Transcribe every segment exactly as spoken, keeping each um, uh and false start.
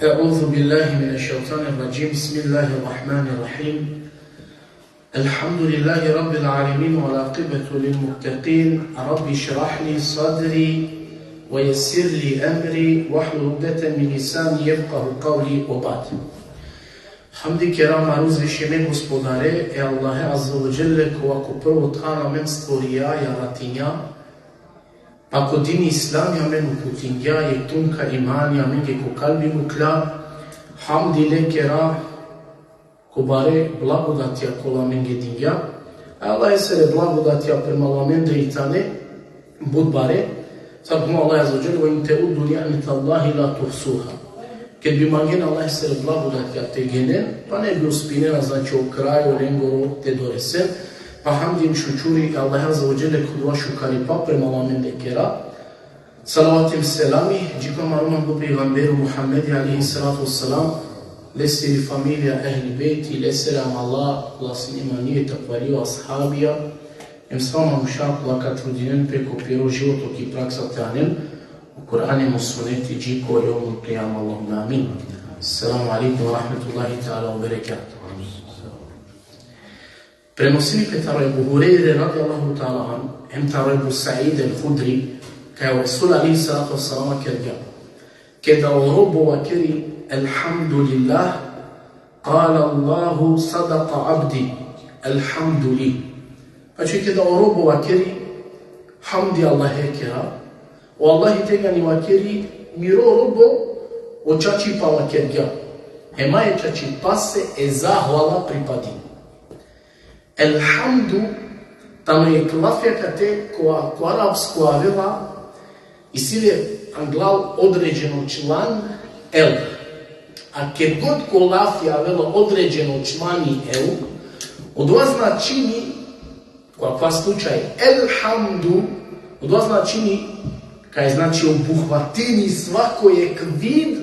أعوذ بالله من الشيطان الرجيم. بسم الله الرحمن الرحيم. الحمد لله رب العالمين والعاقبة للمتقين. رب اشرح لي صدري ويسر لي أمري واحلل عقدة من لساني يفقه قولي وبعد. Hamdi kera maro uzvišime Gospodare, e Allahe Azze ve Dželle, kova ko prvo than amen stvorinđa, jaratinđa, pa ko dini Islami amen uputinđa, jekh tun ka imani amenge ko kalbi mukhla. Hamdi le kera ko bare blagodatija kola amenge dinđa. Allahesere blagodatija prema amende i tane but bare. Sar phenel o Allah Azze ve Dželle: "Ve in teuddu ni'metallahi la tuhsuha." Ked bi mangen Allahesere blagodatija te ginen, pa ne bi uspinena, znači, o kraj olengoro te doresen. Pa hamdi hem šukuri e Allahe Azze ve Dželle, ko dova šukaripa prema amende kera. Salavati hem selami dži ko amaro manglo pejgamberi Muhammedi alejhi salatu ve selam, lesiri familija, ehli bejti, lesere amala, kola sine imanije, takvalije, ashabija, hem sa manuša kola ka trudinen pe ko piro životo ki praksa te anen o Kur'ani hem o suneti dži ko jevmul kijame. Allahumme amin. Selamu alejkum ve rahmetullahi teala ve berekatuhu. Prenosini pe taro Ebu Hurejre radijallahu teala anhu, hem taro Ebu Said el-Hudri, kaj o Resul alejhi salatu ve selam vakergja: Keda o robo vakeri: "Elhamdulillah", kale Allahu: "Sadaqa abdi, elhamdulillah." Znači, keda o robo vakeri: "Hamdi Allahe kera", o Allahi tegani vakeri: "Miro robo o čačipa vakergja." Hem e čačipase e zahvala pripadini. Elhamdu tano jekh lafija kate ko, ko arapsko avela, isi le anglal određeno član el. A ked god ko lafija avela određeno člani el, odova značini, ko akava slučaj, elhamdu, odova značini kaj, znači, obuhvatini svako jekh vid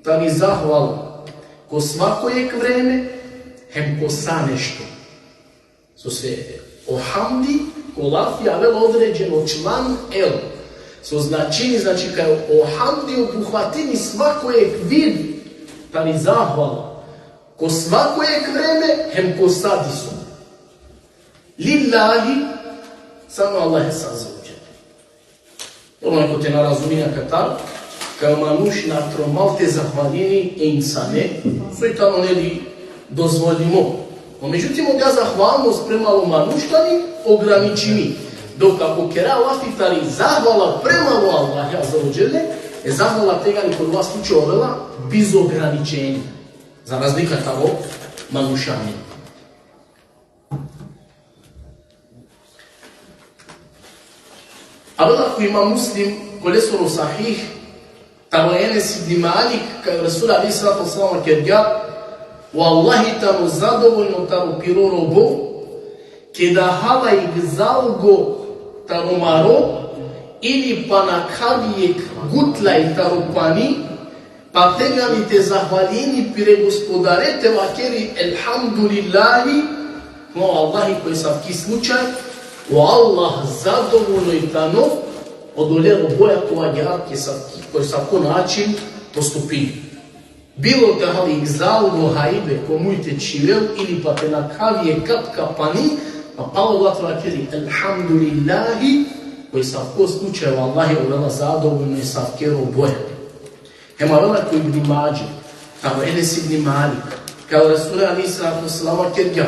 tari zahvala, ko svako jekh vreme, hem ko sa nešto. So se o hamdi, ko lafija avela određeno član el. So značini, znači, kaj o hamdi obuhvatini svako jekh vid tari zahvala, ko svako jekh vreme, hem ko sa diso. Lillahi, samo Allahese azze ve dželle. Normalno, ko te na razumini akatar, kaj o manuš na tromal te zahvalini e insane, soj tano, neli, dozvolimo. No međutim, odija zahvalnost prema o manuš tani ograničimi. Dok ako kera lafi tari zahvala prema o Allahe azze ve dželle, e zahvala tegani ko dova slučaj ovela bez ograničenja. Za razlika taro manušani. Avela ko Imam Muslim, ko lesoro sahih, taro Enes ibn Malik, kaj o Resul alejhi salatu ve selam vakergja: Vallahi, tano zadovoljno taro piro robo, keda ha la jekh zalgo taro maro, ili pa nakhavi jekh gutlaj taro pani, pa tegani te zahvalini pire Gospodare, te vakeri: Elhamdulillahi, o Allahi, ko esavki slučaj, o Allah zadovoljno i tano odole roboja kova agjaar ko esavki, ko esavko način postupini. Bilo te ha la jekh zalgo hajbe ko muj te čhivel, ili pa te nakhavi jekh kapka pani, pa palo odova te vakeri: Elhamdulillahi, ko esavko slučaj o Allahi ovela zadovoljno esavke roboja. Hem avela ko Ibn Madže, taro Enes ibn Malik, kaj o Resul alejhi salatu ve selam vakergja: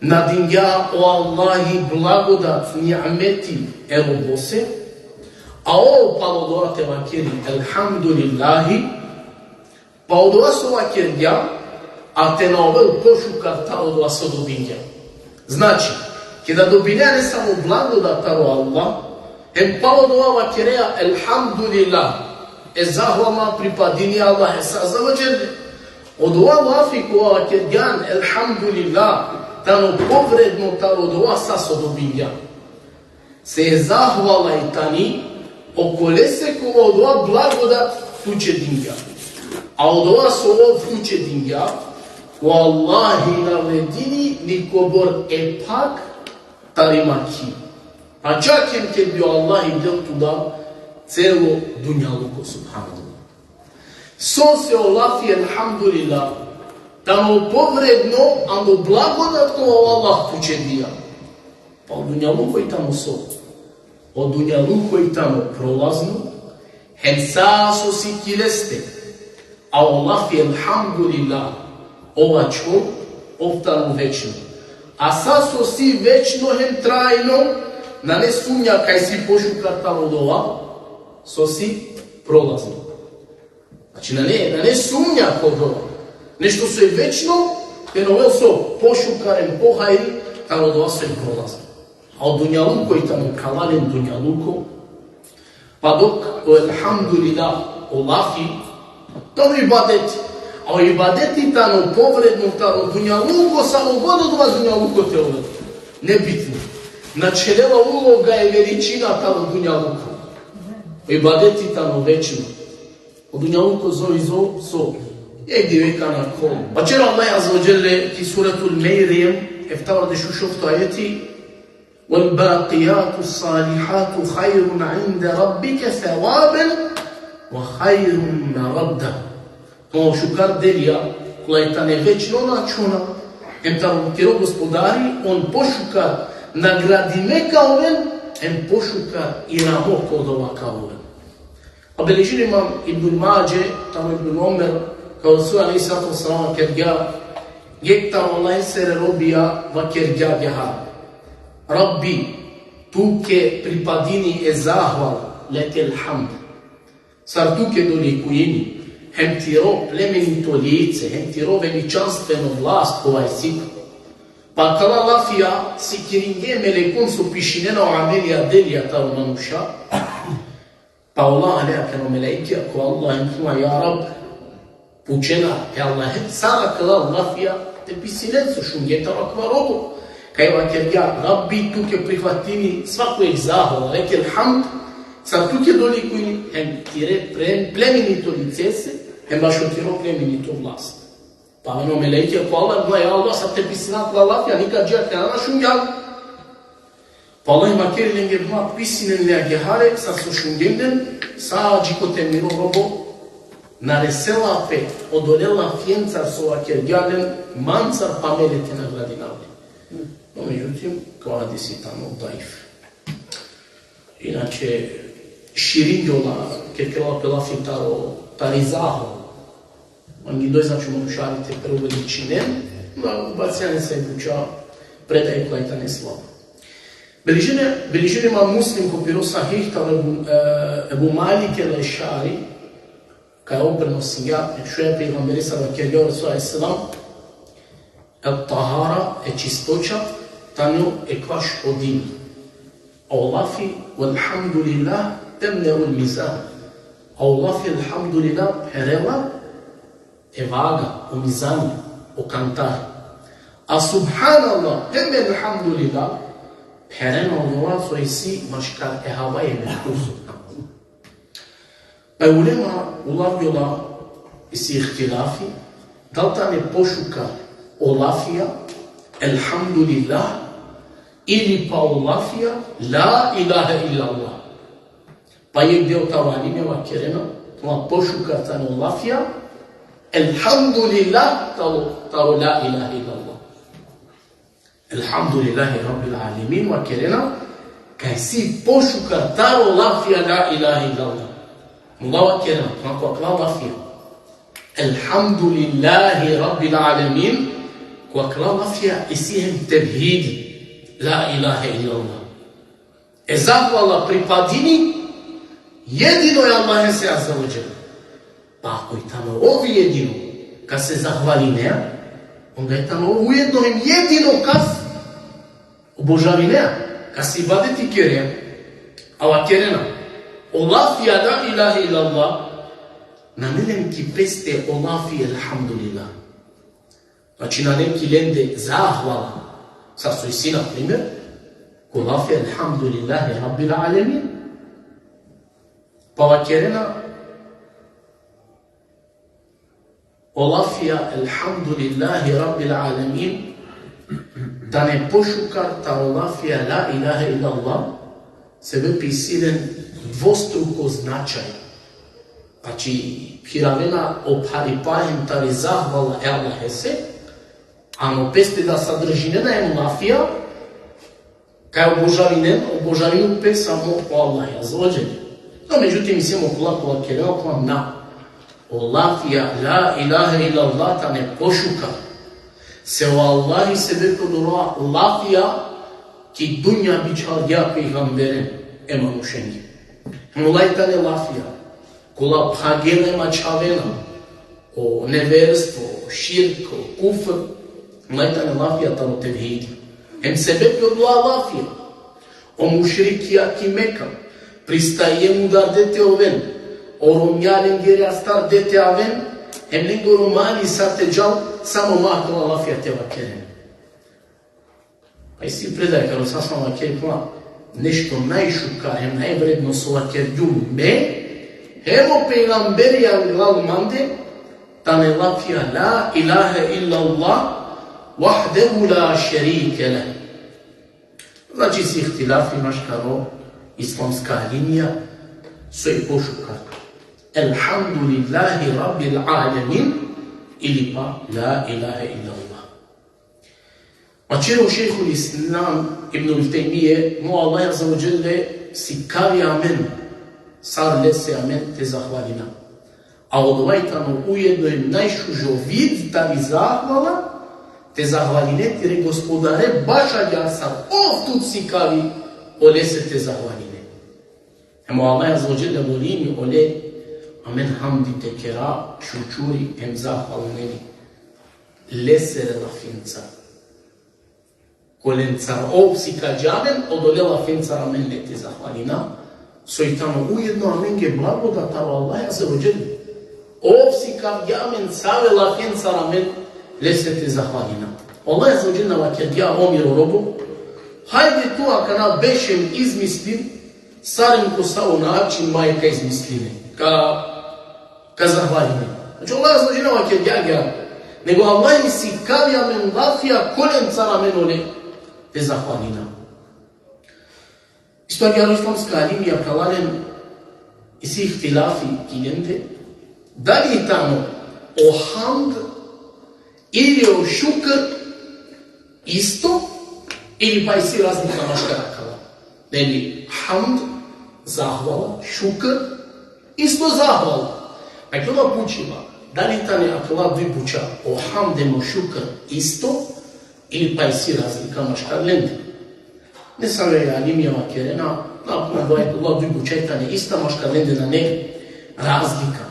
Na dingja o Allahi blagodat, ni'meti e robose, a ov palo odova te vakeri: Elhamdulillahi, pa odova so vakergja, a te na ovel pošukar taro odova so dobingja. Znači, keda dobinea nesavo blagodat taro Allah, hem palo odova vakerea: Elhamdulillah, e zahvala pripadini Allahese azze ve dželle. Odova lafi kova vakergjan: Elhamdulillah, tano povredno taro odova sa so dobingja. Se e zahvala i tani okolese kova odova blagodat tuće dingja. A odova so ov tuće dingja, o Allahi na vredini nikobor e phak tari makhi. Pa čak hem ked bi o Allahi del tuda celo dunjaluko, subhanallah. So se o lafi elhamdulillah tano povredno ando blagodat kova o Allah tuće dija? Pa o dunjaluko i tano so? O dunjaluko i tano prolazno, hem sa so si ki leste, a o lafi elhamdulillah, ov ačhol, ov tano večno. A sa so si večno hem trajno, nane sumnja kaj si pošukar taro dova so si prolazno. Znači, nane, nane sumnja ko dova. Nešto so je večno, te ovel so pošukar hem pohajri taro dova so je prolazno. A o dunjaluko i tano kalalen dunjaluko, pa dok o elhamdulillah, o lafi, tano ibadeti. A o ibadeti tano povredno taro dunjaluko, samo god odova dunjaluko te ovel. Nebitno. Načhelela uloga i veličina taro dunjaluko. O ibadeti tano večno. O dunjaluko so i so, so. Jek dive ka nakhol. Vaćeri o Allah Azze ve Dželle ki Suratul Mejrjem, eftavardeš u šovto ajeti: والباقيات الصالحات خير عند ربك ثوابا وخير مردا. Tano šukar delija, kola i tane večno načhona, hem taro tiro Gospodari, on pošukar nagradime ka oven, hem pošukar iramo ko dova ka oven. A beležini imam Ibn Madže, taro Ibn Omer, kaj o Resul alejhi salatu ve selam vakergja: Jek taro Allahesere robija vakergja agjaar: Rabbi, tuke pripadini e zahvala, lekel hamd. Sar tuke dolikujini, hem tiro plemenito lice, hem tiro veličanstveno vlast kova isi. Pa kala lafija sikiringe melekon so pišinena o amelija, delija taro manuša. Pa ola ale akana o melekija ko Allah hem tano: Ja Rab, pučena e Allahe sar akala lafija te pisinen so šunge taro akava robo. Kaj vakergja: Rabbi, tuke prihvatini svako jek zahvala, lekel hamd, sar tuke dolikujini, hem tire pre-, plemenito licese, hem bašo tiro plemenito vlast. Pa avena o melekija ko Allah, ja Allah, sar te pisina akala lafija, nikad dži akana na šungjan. Pa Allah vakeri lenge: Ma, pisinen le agjaar sar so šungjen len, sa dži kote miro robo na resela pe odole lafiencar so vakergja len mancar, pa me le te nagradinav le. No, međutim, kava hadisi tano daif. Inače, širinge ola, ked kerela pe lafi taro, tari zahvala. Mangindoj, znači, manušari te preuveličinen, ma ubacjane sa i buča predaje koja tane slaba. Beležini, beležini imam Muslim ko piro Sahih, taro Ebu, e, Ebu Malik el-Ešari, kaj ov prenosingja, šunge e pejgamberesar vakergja o Resul alejhi selam: Et-tahara, e čistoća, tano e kvaš o din. A o lafi: Velhamdulillah temle'ul mizan. A o lafi elhamdulillah pherela e vaga, o mizani, o kantar. A subhanallah hem elhamdulillah pherena odova so isi maškar e havaja hem e khusu. Pa e ulema ulavgjola, isi ihtilafi, dal tane pošukar o lafija elhamdulillah ili pa o lafija la ilahe illallah. Pa jek deo taro alime vakerena, ma pošukar tane o lafija elhamdulillah taro, taro la ilahe illallah. Elhamdulillahi Rabbil Alemin vakerena, kaj si pošukar taro lafija la ilahe illallah. Ola vakerena, ma ko akala lafija Elhamdulillahi Rabbil Alemin, ko akala lafija isi hem tevhidi, la ilahe illallah. E zahvala pripadini jedino e Allahese azze ve dželle. Pa ako i tano ov jedino kase zahvalinea, onda i tano ov ujedno hem jedino kas obožavinea, kas ibadeti kerea. A vakerena, o lafija la ilahe illallah nane len ki peste o lafi elhamdulillah. Znači, nane ki lende zahvala. Sar so isi, na primer, ko lafi Elhamdulillahi Rabbil Alemin. Pa vakerena, o lafija Elhamdulillahi Rabbil Alemin tane pošukar taro lafija la ilahe illallah, sebepi isi len dvostruko značaj. Znači, phiravena o pharipa hem tari zahvala e Allahese, ano peste da sadržinena hem lafija, kaj obožavinen, obožavinen pe samo o Allah azze ve dželle. No, međutim, isi hem okola kola kerena, okola na. O lafija la ilahe illallah tane pošukar. Se o Allahi sebepi odora lafija ki dunja bičhalgja pejgamberen e manušenge. Hem olaj tane lafija kola phagena hem ačhavena o neverstvo, o širk, o kufr, olaj tane lafija taro tevhidi. Hem sebepi odola lafija o mušrikija ki Meka pristajnge mudarde te oven, o romnja lengere astarde te aven, hem lengoro mali sa te džal, samo ma akala lafija te vakeren. Pa isi predaja kaj o Resul sallallahu alejhi ve sellem vakeri, nešto najšukar hem najvredno so vakergjum me, hem o pejgamberi anglal mande, tane lafija la ilahe illallah, vahdehu la šerike leh. Znači, isi ihtilafi maškaro islamska alimija, soj pošukar. Elhamdulillahi Rabbil alemin ili pa la ilahe illallah. Vaćeri o Šejhul Islam Ibnul Tejmije, mo Allah azze ve dželle sikavi amen sar lese amen te zahvalina. A odova i tano ujedno i najšužo vid tari zahvala, te zahvaline tire Gospodare baš agjaar sar ov tut sikavi olese te zahvaline. Hem o Allah azze ve dželle volini ole amen hamdi te kera, šućuri hem zahvalneli lesere lafinca. Kolencar ov sikađa amen, odole lafincar amen le te zahvalina, soj tano ujedno amenge blagodat taro Allah azze ve dželle. Ov sikavgja amen save lafincar amen lese te zahvalina. Allah azze ve dželle vakergja: O miro robo, hajde tu akana beš hem izmislin sar hem ko savo način ma ka izmisline, ka, ka zahvaline. Znači, Allah azze ve dželle vakergja agjaar, nego Allah sikavi amen lafija kolencar amen ole te zahvalina. Isto agjaar islamska alimija, phralalen, isi ihtilafi ki lende, dali tano o hamd ili o šukr isto, ili pa isi razlika maškar akala. Neli, hamd, zahvala, šukr, isto zahvala. Akala pučiba, dali tane akala duj buća, o hamd hem o šukr isto, ili pa isi razlika maškar lende. Nesave alimija vakerena, na, na, duj buća tane ista, maškar lende nane razlika.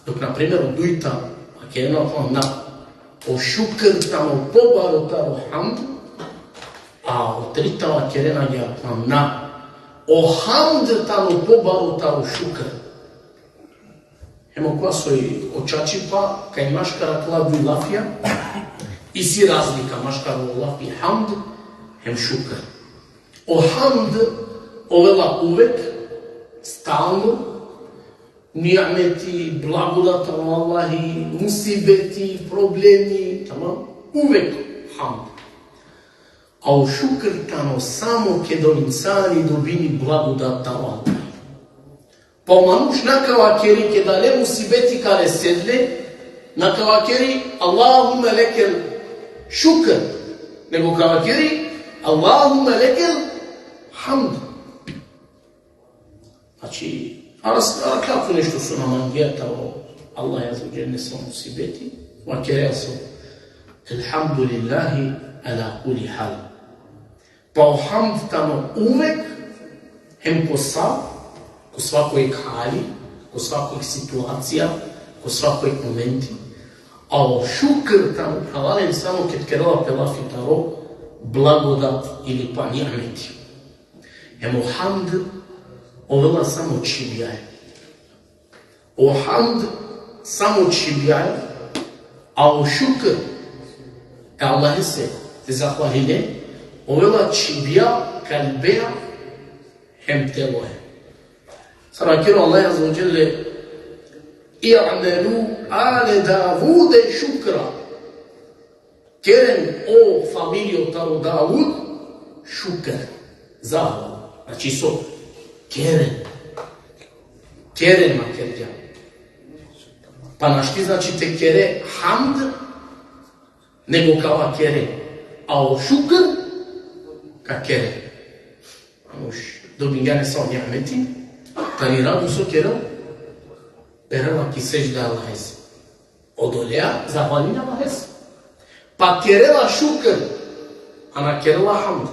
Dok, na primer, o dujta vakerena, na, o šukr tano pobaro taro hamd, a o trita vakerena, na, o hamd tano pobaro taro šukr. Hem okova soj o čačipa, kaj maškar akala duj lafija isi razlika, maškar o lafi hamd hem šukr. O hamd ovela uvek, stalno, ni'meti, blagodat taro Allahi, musibeti, problemi, tamam, uvek hamd. A o šukr tano samo ked o insani dobini blagodat taro Allahi. Pa o manuš na ka vakeri keda le musibeti ka resel le, na ka vakeri: Allahumme lekel šukr, nego ka vakeri: Allahumme lekel hamd. Znači, aras-, arakhlja tu nešto so na mangea taro Allah azze ve dželle, nesavo musibeti, vakerea so: Elhamdulillahi ala kulli hal. Pa o hamd tano uvek, hem ko sa, ko svako jek hali, ko svako jek situacija, ko svako jek momenti. A o šukr tano, phralalen, samo ked kerela pe lafi taro blagodat ili pa ni'meti. Hem o hamd ovela samo čhibjaja. O hamd samo čhibjaja, a o šukr e Allahese te zahvaline, ovela čhibja kalbeja hem teloja. Sar vakeri o Allah azze ve dželle: I'melu ale Davude šukra. Keren, o familijo taro Davud, šukr, zahvala. Znači so? Keren. Keren vakergja. Pa našti, znači, te kere hamd, nego ka vakere. A o šukr ka kere. Manuš dobingja nesavo ni'meti, tari rado so kerel? Perela ki sedžda Allahese. Odolea zahvalini Allahese. Pa kerela šukr, a na kerela hamd.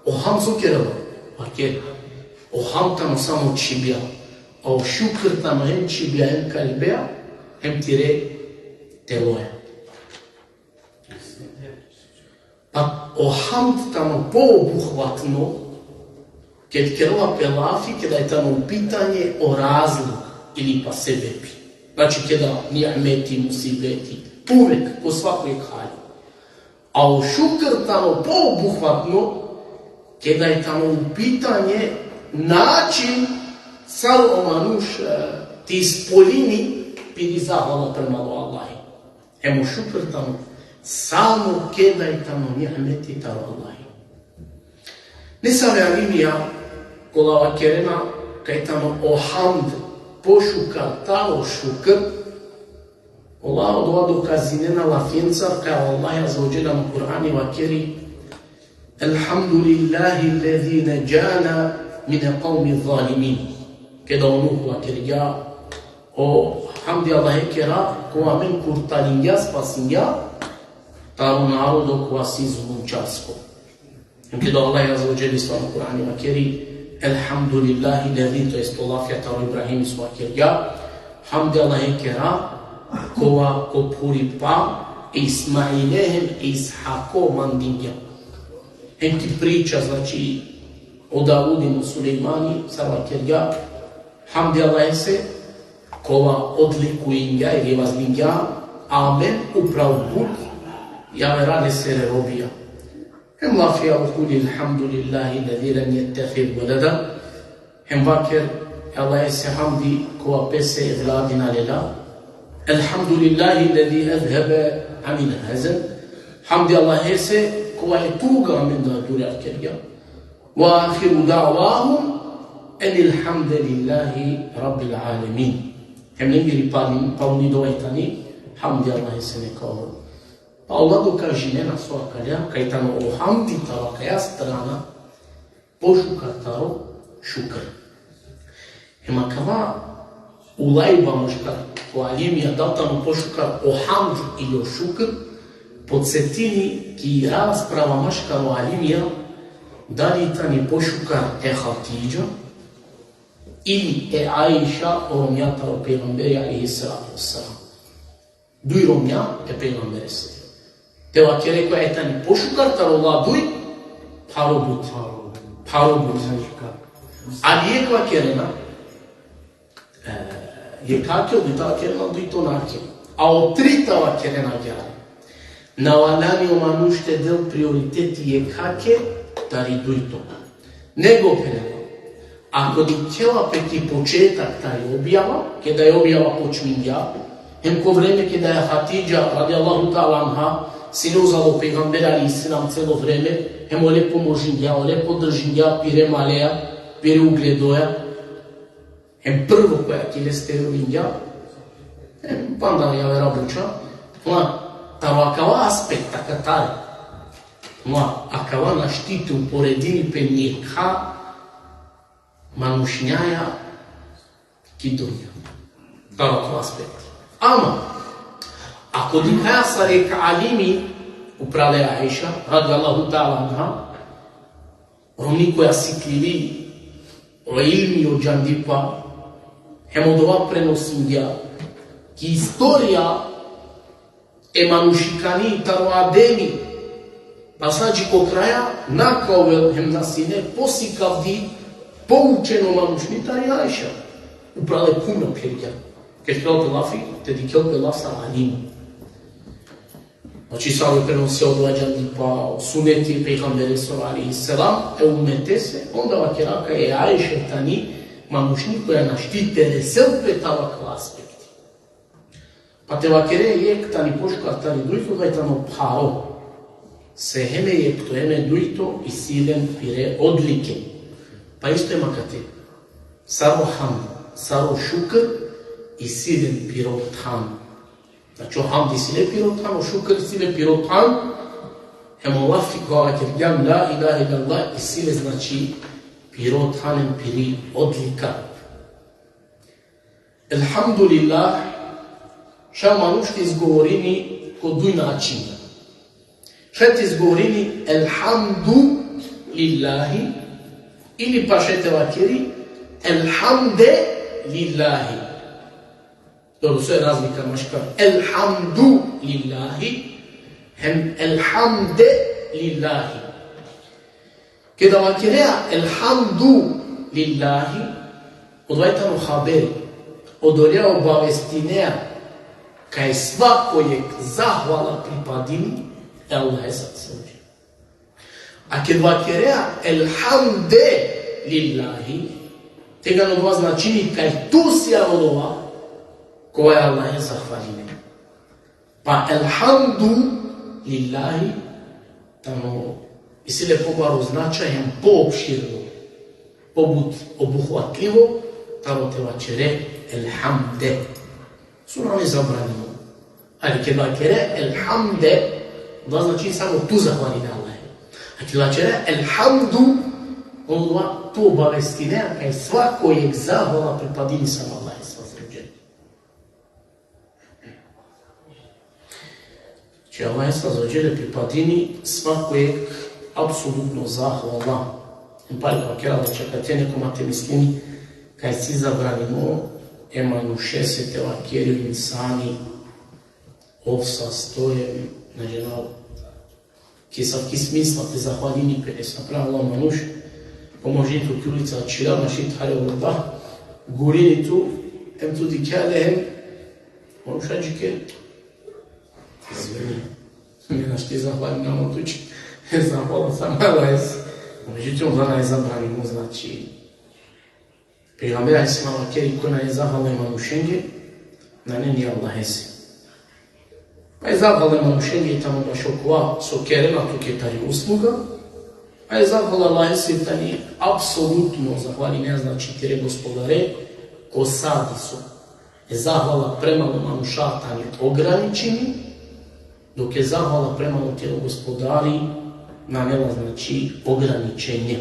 O hamd so kerela? Vakeri. O hamd tano samo čhibja. A o šukr tano hem čhibja, hem kalbea, hem tire teloja. Pa o hamd tano poobuhvatno, ked kerela pe lafi, keda i tano u pitanje o razlog ili pa sebepi. Znači, keda ni'meti, musibeti, uvek, ko svako jekh hali. A o šukr tano poobuhvatno, keda i tano u pitanje način sar o manuš, e, te ispoljini piri zahvala prema o Allahi. Hem o šukr tano samo keda i tano ni'meti taro Allahi. Nesave alimija kola vakerena kaj tano o hamd pošukar taro šukr, ola odova dokazinena lafiencar kaj o Allah azze ve dželle ano Kur'ani vakeri: الحمد لله الذي نجانا من القوم الظالمين. Keda o Nuh vakergja: O hamdi Allahekera, kova amen kurtaringja, spasingja taro narodo kova si zulumčarsko. Hem keda o Allah azze ve dželle isto ano Kur'ani vakeri: الحمد لله الذي, to jest o lafija taro Ibrahimi so vakergja: Hamdi Allahekera, kova ko phuripa e Ismaile hem e Ishako mandingja. Hem ki priča, znači, o Davudi hem o Sulejmani, sar vakergja: Hamdi Allahese, kova odlikujingja ili vazdingja amen upral but javera lesere robija. Hem lafija: وقل الحمد لله الذي لم يتخذ ولدا. Hem vaker e Allahese hamdi kova pese evladi na lela. الحمد لله الذي أذهب عنا الحزن. Hamdi Allahese kova e tuga amendar duri akergja. وآخر دعواهم أن الحمد لله رب العالمين. Hem lengiri palni, palni dova i tani: Hamdi Allahese neka ovel. Pa ola dokazinena so vakergja, kaj tano o hamdi taro akaja strana pošukar taro šukr. Hem akava ulajba maškar o alimija, dal tano pošukar o hamd ili o šukr, podsetini ki rasprava maškar o alimija, dali tani pošukar e Hatidža ili e Aiša, o romnja taro pejgamberi alejhi salatu vesselam. Duj romnja e pejgamberese. Te vakere koja tani pošukar taro ola duj, pharo but. Pharo but. Ali jekh vakerena, e, jekhake, o dujto vakerena, dujto nake. A o trito vakerena agjaar. Na valjani o manuš te del prioriteti jekhake tari dujto. Nego phenela, ako dikhela pe ki početak tari objava, keda i objava počmingja, hem ko vreme keda e Hatidža, radijallahu ta'ala anha, sine uzalo pejgamber alejhi selam celo vreme, hem ole pomožingja, ole podržingja pire maleja, pire ugledoja, hem prvo koja ki leste vingja, hem panda javera buča, ma, taro akava aspekt, akatar, ma, akava našti te uporedini pe ni jekha manušnjaja ki dunja. Taro akava aspekt. Ama, ako dikhaja sar jekh alimi, upral e Aiša, radijallahu ta'ala anha, romni koja siklili o ilmi, o džandipa, hem odova prenosingja, ki istorija e manušikani taro Ademi, pa sa dži ko kraja, na ka ovel hem na sine posikavdi, poučeno manušni tari Aiša. Upral e phuna phergja. Ked kerel pe lafi, te dikhel pe laf sar alim. Znači, sar prenosija odova džandipa, suneti e pejgamberesoro alejhi selam, e ummetese, onda vakera kaj e Aiša tani manušni koja našti te resel pe taro akava aspekti. Pa te vakere jekh tani pošukar tari dujto, kaj tano pharo. Se hem e jekhto hem e dujto isi len pire odlike. Pa isto hem akate. Sar o hamd, sar o šukr, isi len piro than. Znači, o hamd isi le piro than, o šukr isi le piro than, hem o lafi kova vakergjam, la ilahe illallah, isi le, znači, piro than hem piri odlika. Elhamdulillah, šaj manuš te izgovorini ko duj načina. Šaj te izgovorini elhamdu lillahi, ili pa šaj te vakeri elhamde lillahi. Dobro, so e razlika maškar elhamdu lillahi hem elhamde lillahi. Keda vakerea elhamdu lillahi, odova tano haberi, odoleja obavestinea kaj svako jekh zahvala pripadini e Allahese azze ve dželle. A keda vakerea elhamde lillahi, tegani odova značini kaj tu sijan odova kova e Allahe zahvaline. Pa elhamdu lillahi tano isi le pobaro značaj hem poopširno, pobut obuhvatljivo, taro te vaćere elhamde. So nane zabranimo. Ali keda vakere elhamde, odova znači samo tu zahvaline Allahe. A keda vaćere elhamdu, odova tu obavestine kaj svako jekh zahvala pripadini samo Allahese azze ve dželle. Znači, Allahese azze ve dželle pripadini svako jekh apsolutno zahvala. Hem pali vakera da će kate neko ma te mislini kaj si zabranimo e manušese te vakeri o insani, ov sastojen, na džanav ki savki smisla te zahvalini pe, e sa pravo manuš, pomožini tu ki ulica, čhila našti thare, o Allah, gurini tu, hem tu dikhe le, hem manuš adžikeri. Izvini. Me našti zahvalinav tuće. Zahvala samo Allahese. Međutim, odova nane zabranimo, znači, Pejgamberi alejhi selam vakeri, ko nane zahvalno e manušenge, nane ni Allahese. Pa e zahvalno e manušenge tano bašo kova so kerena tuke tari usluga, a e zahvala Allahese tani apsolutno zahvaline, znači, tire gospodare, ko sa diso. E zahvala prema o manuša tani ograničini, dok e zahvala prema o tiro gospodari nane la, znači, ograničenje.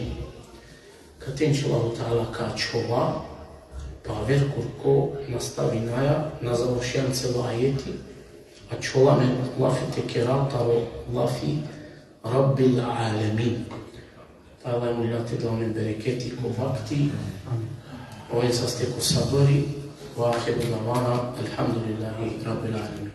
Kate inšallahu ta'ala ka ačhova, pa aver kurko nastavinaja, na završingjam celo ajeti, ačhola amen lafi te kera taro lafi Rabbil alemin. Te Allah molina te da amen bereketi ko vakti, oven saste ko sabri, ve ahiru davana, elhamdulillahi Rabbil alemin.